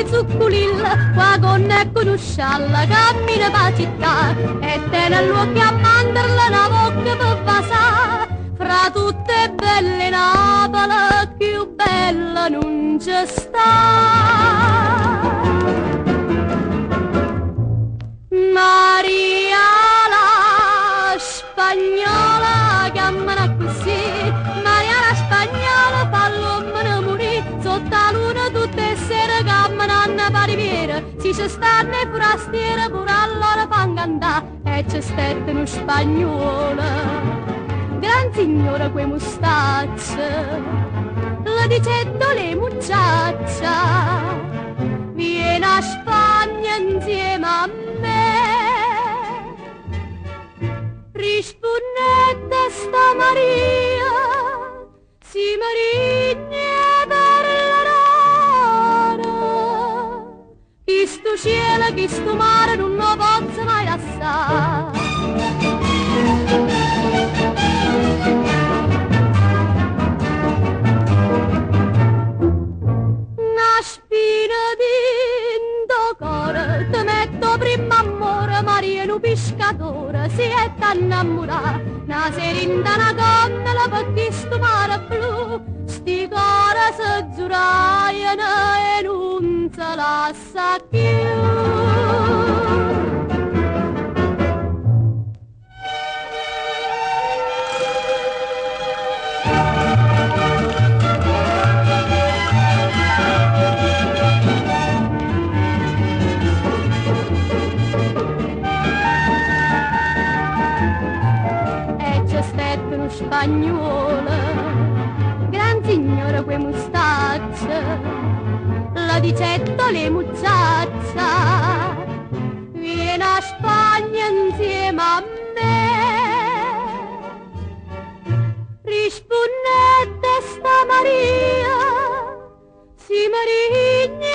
capille zucculille, qua gonna e con scialla, cammina pa' città, e tiene l'occhio a mandorla, una bocca per vasà. Fra tutte belle Napoli, più bella non c'è sta. Maria la spagnola chiamano così, Maria la spagnola fa l'uomo morire, sotto la luna tutte le sere camminano per riviera, si ci stanno i forastieri pure allora fan cantare, e c'è stato uno spagnolo, gran signore quei mustacci, le dicetto le mucciaccia, viene a Spagna insieme a me. Rispondette sta Maria, si Maria parlerà. Chi sto cielo, chi sto mare non lo posso mai lasciare. Una spina dinto cuore, te metto prima amore, Maria un pescatore, si è innamorata, una sera in una gondola per questo mare blu, sti cuore si giuraiano e non se lascia più. E c'è stato uno spagnolo, gran signore quei mustacci, la dicetto le mucciaccia, viene a Spagna insieme a me. Rispondette sta Maria, si Maria.